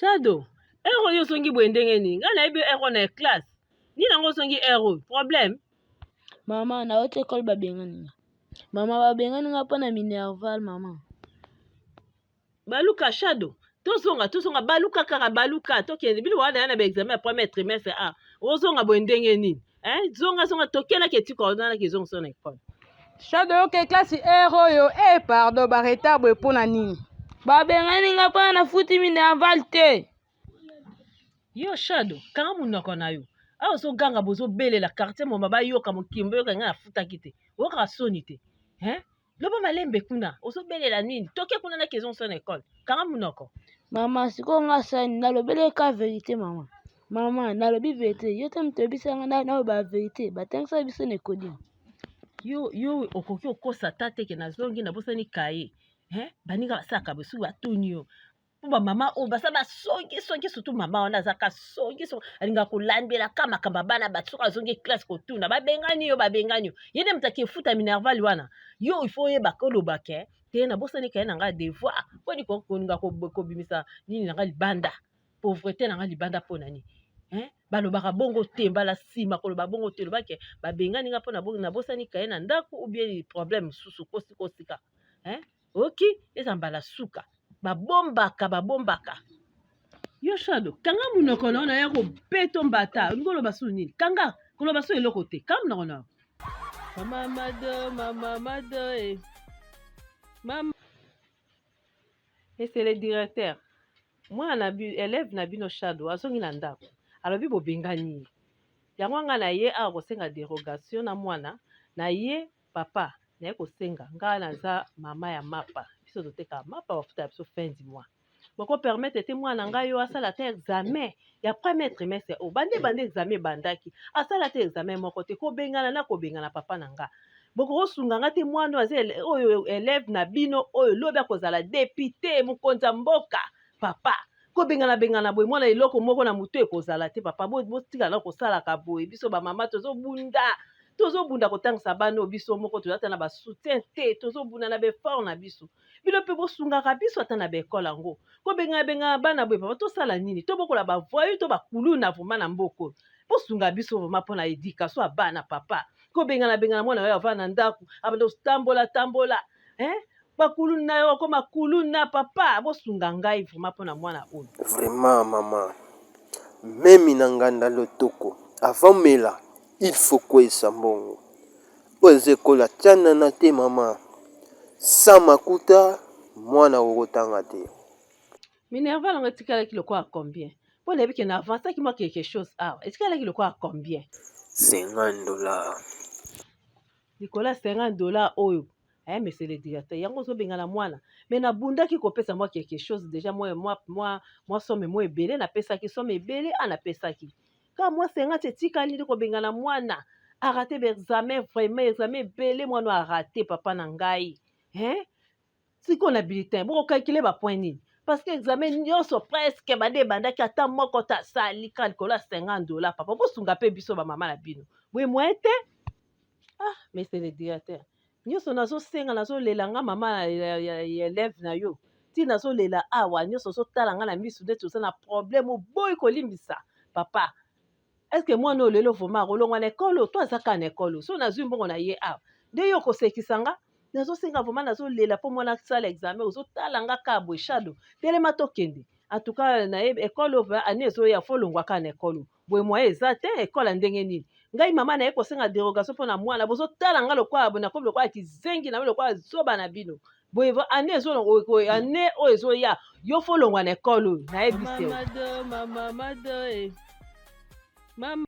Shado, heure oyo ozongi boye ndenge nini? Ngai nayebi heure oyo na classe. Nini yango ozongi heure oyo? Problème? Mama, nauti ekole babengani nga. Mama, babengani nga mpo na minerval, mama. Baluka Shado, tozonga tozonga baluka kaka baluka tokende bino wana ya na ba examen ya premier trimestre a ozonga boye ndenge nini? Hein? Zonga zonga tokelaki etika ozalaki ezongisa na ekole. Shado yoke classe heure oyo eh pardon ba retard boye pona nini? Babengani nga mpona nafuti minerval te. Yo Shado, kanga monoko na yo. Awa ozoganga bozobelela quartier moma bayoka mokili boyoka ngai nafutaki te. Oyokaka soni te. Hein? Loba malembe kuna, ozobelela nini? Toke kuna na kezonso na ekole. Kanga monoko. Mama, sikoyo nga sani nalobeli ka verite mama. Mama, nalobi verite. Yo te moto oyebisa nga naloba verite. Batangisa biso na ekodi. Yo yo okoki okosa ata te ke nazongi nabosani kaye. Hein? Baninga basalaka boye soki batuni yo. Mpo bamama oyo baza basongi songi surtout mama wana azalaka songi songi alingaka kolandela ka makambo ya bana bato soki azongi classe kotuna babengani yo babengani yo ye nde moto akefuta minerval wana yo il faut oyeba koloba ke te nabosani kaye na ngai devoir mponi kolinga kobimisa nini na ngai libanda pauvrete na ngai libanda mpo na nini hein? Balobaka bongo te mbala nsima koloba bongo te loba ke babengani ngai mpo nabosani kaye na ndako ou bien problème mosusu kosi kosika hein? Oki eza mbala suka babombaka babombaka yo shado kanga monoko na yo naya kobeto mbata olingi oloba su nini kanga koloba su eloko te kanga monoko na yo mama mado mama mado e mama ese le directeur mwana na élève na bino shado azongi na ndako alobi bobengani ye yango nga na ye awa kosenga derogation na mwana na ye Papa naye kosenga nga naza mama ya mapa biso totekaka mapa bafuta biso fin du mois boko permettre te mwana ngai yo asala ata examen ya premier trimestre oyo bande bande examen ebandaki asala te examen moko te kobengana na kobengana papa na nga bokokosunga nga te mwana oyo aza oyo elève na bino oyo lobi akozala depute mokonzi ya mboka papa kobengana bengana boye mwana eloko moko na motu ekozala te papa botika na kosalaka boye biso bamama tozobunda tozobunda kotangisa bana oyo biso moko toza ata na ba soutien te tozobunda na baeffort na biso bino mpe bosungaka biso ata na baekole yango kobengana bengana bana boye papa tosala nini tobokola bavoyu to bakuluna vraimen na mboka oyo bosunga biso vraimen mpo na edikation ya bana papa kobengana bengana mwana oyo avanda na ndako abanda kotambola tambola eh? bakuluna yo akoma kuluna papa bosunga ngai vraimen mpo na mwana oyo Vraiment maman meme na nganda lotoko avant mela il faut kweyisa mbongo oyo eza ekolo ya tshanana te maman sans makuta mwana okotanga te. Minerval yango etikalaki lokola combien? Mpo nayebi ke na avancaki mwa quelque chose awa. Etikalaki lokola combien? 50 dollars. Likolo ya 50 dollars oyo eh, monsieur le directeur yango ozobengana mwana mais nabundaki kopesa mwa quelque chose déjà mwa, mwa, mwa, mwa somme mwa ebele napesaki somme ebele a napesaki kaka mwa 50 etikali nde kobengana mwana arate ba examen vraiment examen ebele mwana arate papa na ngai hein sikoyo na bulletin bokokalkile ba point nini parce que examen nyonso presque bande ebandaki ata moko te asali kaka likolo ya 50 dollar papa bosunga mpe biso bamama na bino boye moyen te ah monsieur le directeur nyonso nazosenga nazolela nga mama ya, ya, ya élève na yo ti nazolela awa nyonso ozotala nga na misu neti oza na problème oboyi kolimbisa papa eske mwana oyo lelo vraimen akolongwa na ekole oyo to aza kaka na ekole oyo so nazwi mbongo na ye awa nde yo okosekisa nga nazosenga vraimen nazolela mpo mwana asala examen ozotala nga kaka boye shado telema tokende en tout cas nayebi ekole oyo vraimen année ezoya fo olongwa kaka na ekole oyo boye moyen eza te ekole ya ndenge nini ngai mama naye kosenga derogation mpo na mwana bozotala nga lokola boye nakomi lokola kizengi na lokola zoba na bino boye année ezo année oyo ezoya yo fo olongwa na ekole oyo nayebisi yo. Mama, mama, mama.